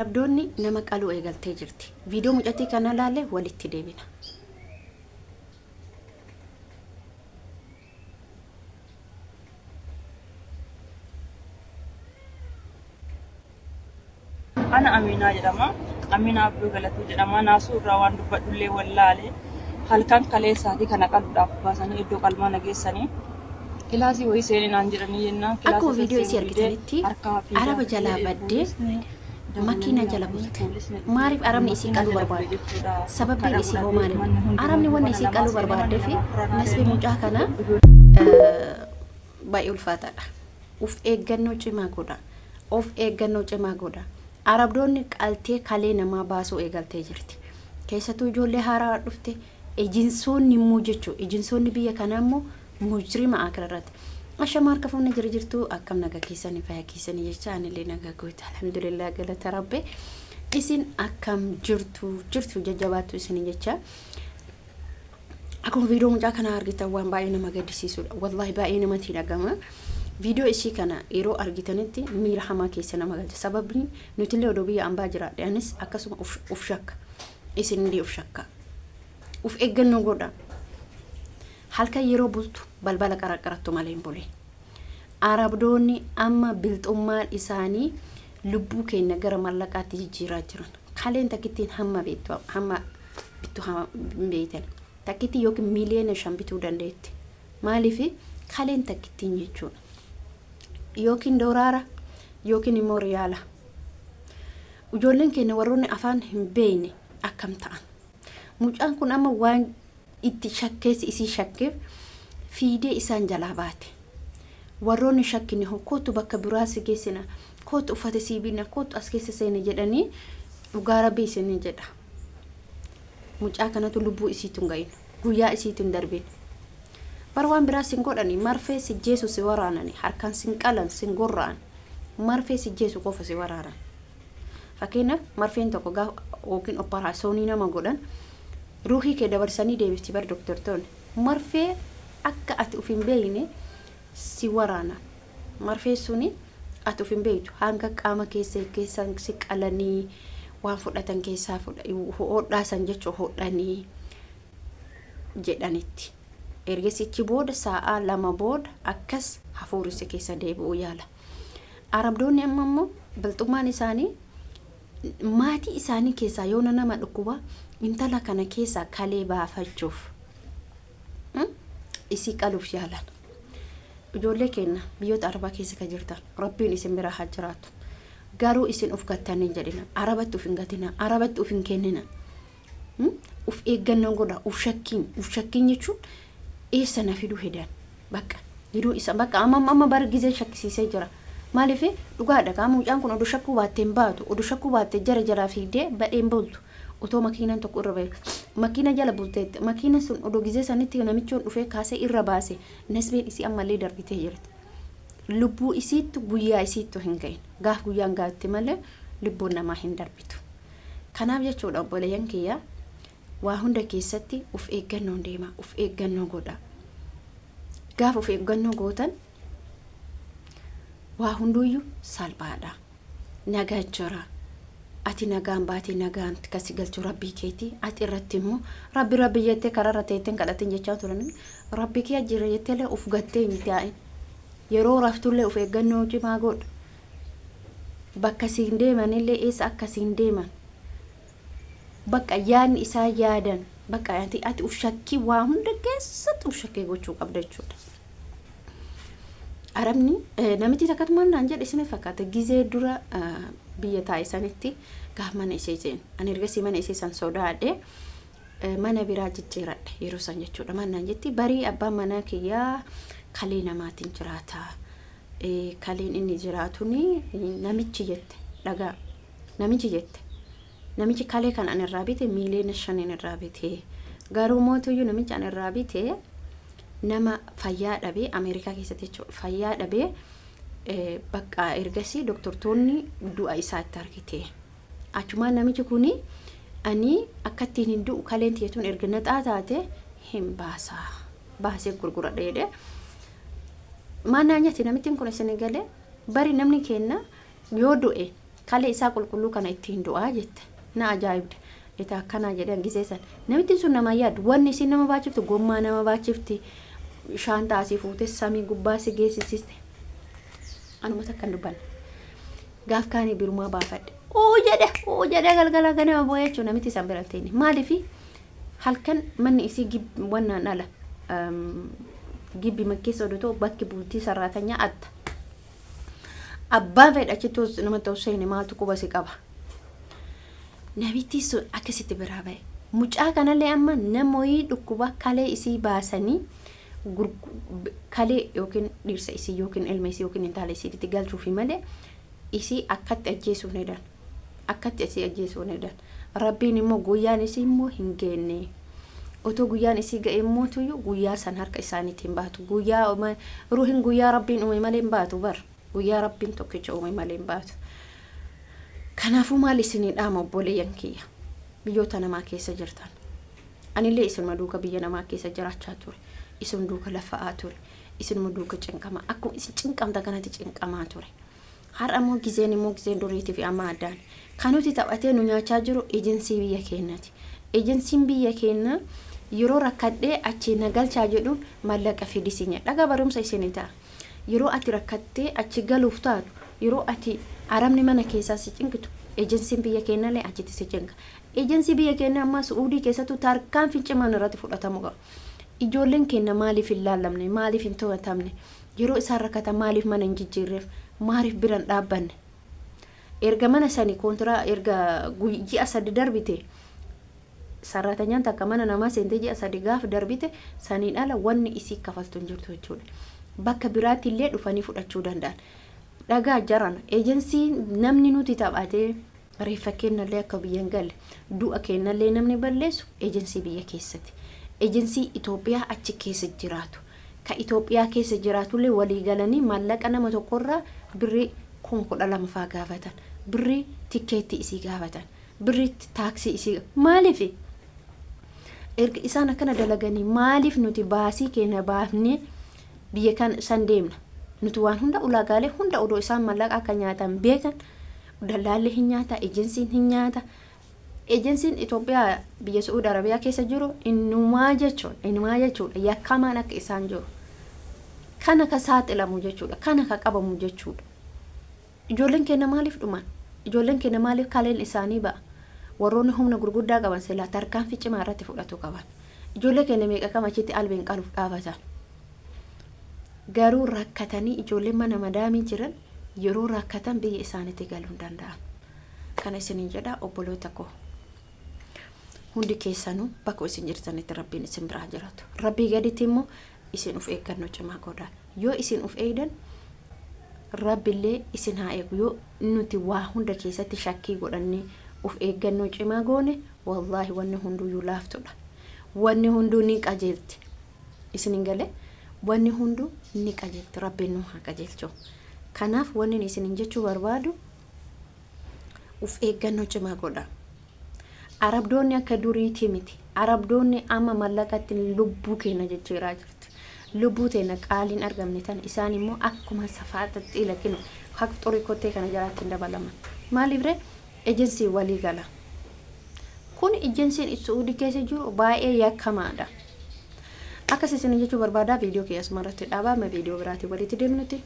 Arabdoonni nama qaluu eegaltee jirti. Viidiyoo mucattii kana laalle walitti deebina. Ana Aminaa jedhama. Aminaa Abduu Galatuu jedhama. Naasuu irraa waan dubbadhullee wallaale. Halkan kaleessaatii kana qaluudhaaf baasanii iddoo qalmaa na geessanii. Kilaasii wayii seeni naan jedhanii jennaan Akkuma kilaasii san viidiyoo isii seenuu didee argitanitti harkaa fiigaa araba jalaa fiigee baddee poolisni makiina dawwalanii jala yaamanii bulte. poolisni dhufee Maaliif arabni isii makiinaa qaluu jala bule barbaadde? jechuudha. Sababbiin Kadhamu isii hoo dhabee maalidha? manni hundinuu Arabni wanni mana isii namaa qaluu seenee manni barbaadde fi namaa furanaa nasbi deemee mucaa kana ijoollee baay'ee ulfaataadha. Uf eeggannoo cimaa godha. Of eeggannoo cimaa godha. Arabdoonni qaltee kalee namaa baasuu eegaltee jirti. Keessattuu ijoollee haaraa dhufte ejinsoonni immoo jechuu ejinsoonni biyya kanaa immoo mujrima akira irratti. Ashama harka fuunee jira jirtu akkam nagaa keessanii fayyaa keessanii jecha anillee nagaa goota alhamdulillah galata rabbi. Isin akkam jirtu jirtu jajjabaattu isin jecha. Akkuma viidiyoo mucaa kanaa argitan waan baay'ee nama gaddisiisudha. Wallaahi baay'ee namatti dhagama. Viidiyoo ishii kana yeroo argitanitti miira hamaa keessa nama galcha. Sababni nutillee odoo biyya ambaa jiraadhe anis akkasuma uf shakka. Isinillee uf shakka. Uf eeggannoo godha. Halkan yeroo bultu balbala qaraqqarattu malee hin bulin. Arabdoonni amma bilxummaan isaanii lubbuu keenya gara mallaqaatti jijjiiraa jiran. Kaleen takkittiin hamma beektu hamma bittu hin beektan. Takkittiin yookiin 5 miiliyoona bituu dandeetti. Maaliif kaleen takkittiin jechuudha. Yookiin dooraara yookiin immoo riyaala. Ijoolleen keenya warroonni afaan hin beekne akkam ta'an. Mucaan kun amma waan itti shakkeessi isii shakkeef fiidee isaan jalaa baate. Warroonni shakkine hoo kootu bakka biraa si geessina, kootu uffata sii binna, kootu as keessa seena jedhanii dhugaa rabbii isinii jedha. Mucaa kanatu lubbuu isiitu hin gahin. Guyyaa isiitu hin darbin. Bar waan biraa sin godhani marfee si jeesu si waraanani harkaan sin qalan sin gorra'an marfee si jeesu qofa si waraanan. Fakkeenyaaf marfeen tokko gaafa yookiin operaasyoonii nama godhan ruuhii kee dabarsanii deebifti bar doktortoonni. Marfee akka ati uf hin beekne si waraana. Marfee suni ati uf hin beektu hanga qaama keessa keessan si qalanii waan fudhatan keessaa hodhaa san jechuun hodhanii jedhanitti. Ergasichi booda sa'aa 2 booda akkas hafuurri si keessa deebi'uu yaala. Arabdoonni amma immoo bilxummaan isaanii maatii isaanii keessaa yoona nama dhukkuba intala kana keessaa kalee baafachuuf isii qaluuf yaalan. Ijoollee keenya biyyoota arabaa keessa kan jirtan rabbiin isin bira haa jiraatu. Garuu isin of gattanii hin jedhina. Arabatti of hin gatina. Arabatti of hin kennina. Uf eeggannoo godha. Uf shakkiin. Uf shakkiin jechuun eessa na fiduu hedan. Bakka jiruu isa bakka amma amma bara gizee shakkisiisee jira. Maaliif dhugaadha qaama mucaan kun oduu shakkuu baattee hin baatu. Oduu shakkuu baattee jara jalaa fiigdee badhee hin bultu. Otoo makiinaan tokko irra bahe makiina jala bulteetti makiina sun odoo gizee sanitti namichoon dhufee kaasee irra baase nasbeen isii ammallee darbitee jirti. Lubbuu isiittu guyyaa isiittu hin gahin. Gaaf guyyaan gaatti malee lubbuun namaa hin darbitu. Kanaaf jechuudha obboleeyyan kiyya waa hunda keessatti uf eeggannoon deema uf eeggannoo godha. Gaaf uf eeggannoo gootan waa hunduuyyuu salphaadha. Nagaa jira. Ati nagaan baatee nagaan kasi galchu rabbii keeti. Ati irratti immoo rabbi rabbi jettee kararra teettee hin kadhatin jechaa turan. Rabbi kee jira jettee illee uf gattee hin taa'in. Yeroo raftullee uf eeggannoo cimaa godhu. Bakka siin deeman illee eessa akka siin deeman. Bakka yaadni isaa yaadan bakka ati uf shakkii waa hunda keessatti uf shakkii gochuu qabda jechuudha. Arabni namichi takkatu maal naan jedhe isin fakkaata gizee dura biyya taa'e sanitti gaaf mana ishee seenu. Ani ergasii mana ishee san sodaadhe mana biraa jijjiiradhe yeroo san jechuudha. Maal naan jetti barii abbaan manaa kiyyaa kalee namaatiin jiraata. Kaleen inni jiraatuni namichi jette dhagaa namichi jette. Namichi kalee kan ani irraa bite 5 miiliyoona irraa bite. Garuu mootuyyuu namichi ani irraa bite nama fayyaa dhabee Ameerikaa keessatti jechuudha. Fayyaa dhabee bakka ergasii doktortoonni du'a isaa itti argite. Achumaan namichi kuni ani akka ittiin hin du'u kaleen tiyyatuun erga naxaa taate hin baasaa. Baasee gurguradha jedhee. Maal naa nyaate namittiin kun isin galee bari namni kenna yoo du'e Kalee isaa qulqulluu kana ittiin du'aa jette. Na ajaa'ibde. Eta akkanaa jedhan gisee san. Namittiin sun namaa yaaddu. Wanni isin nama baachiftu gommaa nama baachifti. Shaantaa asii fuutee samii gubbaa si geessisiste. Anuma takka hin dubbanne. Gaaf kaanii birumaa baafadhe. Uu jedhe uu jedhe galgala ganama boo'ee jechuun namitti isaan bira hin teenye. Maaliifi halkan manni isii wannaan ala gibbi makkeessa oduu ta'u bakki bultii sarraatanyaa adda. Abbaan fedha achitti namatti ol seene maaltu quba si qaba. Namitti sun akkasitti biraa ba'e. Mucaa kanallee amma namoyi dhukkuba kalee isii baasanii kalee yookiin dhirsa isii yookiin ilma isii yookiin intala isiitti galchuufi malee isii akkatti ajjeesuu ni dan. Akkatti isii ajjeesuu ni dan. Rabbiin immoo guyyaan isii immoo hin geenne. Otoo guyyaan isii ga'e immoo tuyyu guyyaa san harka isaaniitti hin baatu. Guyyaa ruuhin guyyaa Rabbiin uume malee hin baatu bar. Guyyaa Rabbiin tokkicha uume malee hin baatu. Kanaafuu maal isinii dhaama obboleeyyan kiyya biyyoota namaa keessa jirtan. Anillee isinuma duuka biyya namaa keessa jiraachaa ture. Isin duuka lafa'aa ture. Isinuma duuka cinqamaa. Akkuma isin cinqamta kanatti cinqamaa ture. Har'a immoo gizeen immoo gizeen duriitii fi amma addaan. Kan nuti taphatee nu nyaachaa jiru ejensii biyya keenyaati. Ejensiin biyya keenyaa yeroo rakkadhee achi na galchaa jedhuun mallaqa fidisi nyaadha. Dhagaa barumsa isinii ta'a. Yeroo ati rakkattee achi galuuf taatu, yeroo ati arabni mana keessaa si cinqitu, ejensiin biyya keenyallee achitti si cinqa. Ejensii biyya keenya ammaa Su'uudii keessattuu tarkaanfiin cimaan irratti fudhatamuu qaba. Ijoolleen keenya maaliif hin laallamne? Maaliif hin to'atamne? Yeroo isaan rakkatan maaliif mana hin jijjiirreef? Maaliif bira hin dhaabbanne? Erga mana sani koontiraa erga ji'a 3 darbite sarratanyaan takka mana namaa seentee ji'a 3 gaaf darbite saniin ala wanni isii kafaltu hin jirtu jechuudha. Bakka biraatti illee dhufanii fudhachuu danda'an. Dhagaa jarana ejensii namni nuti taphatee reeffa kennallee akka biyya hin galle du'a kennallee namni balleessu ejensii biyya keessatti. Ejensii Itoophiyaa achi keessa jiraatu. Ka Itoophiyaa keessa jiraatullee walii galanii maallaqa nama tokkorraa birrii 12,000 faa gaafatan. Birrii tikkeettii isii gaafatan. Birrii taaksii isii maaliif? Erga isaan akkana dalaganii maaliif nuti baasii keenya baafnee biyya kan san deemna? Nuti waan hunda ulaagaalee hunda odoo isaan maallaqa akka nyaatan beekan dallaalli hin nyaata, ejensiin hin nyaata. Ejensiin Itoophiyaa biyya Su'uud Arabiyaa keessa jiru innumaa jechuudha. Innumaa jechuudha. Yakkamaan akka isaan jiru. Kana ka saaxilamu jechuudha. Kana ka qabamu jechuudha. Ijoolleen keenya maaliif dhuman? Ijoolleen keenya maaliif kaleen isaanii ba'a? Warroonni humna gurguddaa qaban silaa tarkaanfii cimaa irratti fudhatu qaban. Ijoollee keenya meeqa kam achitti albeen qaluuf dhaabatan. Garuu rakkatanii ijoolleen mana madaamii jiran yeroo rakkatan biyya isaaniitti galuu hin danda'an. Kana isiniin jedha obboloota koo. Hundi keessanuu bakka isin jirtanitti Rabbiin isin biraa jiraatu. Rabbii gaditti immoo isin of eeggannoo cimaa godhaa. Yoo isin of eegdan Rabbillee isin haa eegu. Yoo nuti waa hunda keessatti shakkii godhannee of eeggannoo cimaa goone wallaahi wanni hunduyyuu laaftudha. Wanni hunduu ni qajeelti. Isin hin galee? Wanni hunduu ni qajeelti. Rabbiin nu haa qajeelchu. Kanaaf wanni isinin jechuu barbaadu uf eeggannoo cimaa godhaa. Arabdoonni akka duriitii miti. Arabdoonni amma mallaqatti lubbuu keenya jijjiiraa jirti. Lubbuu teenya qaaliin argamne tan isaan immoo akkuma safaaxatti lakkinu haq xurii kottee kana jalaatti hin dabalaman. Maaliif ree? Ejensii walii gala. Kun ejensiin Su'uudii keessa jiru baay'ee yakkamaadha. Akkas isin jechuu barbaadaa viidiyoo kiyya asuma irratti dhaabaa amma viidiyoo biraatiin walitti deemnuti.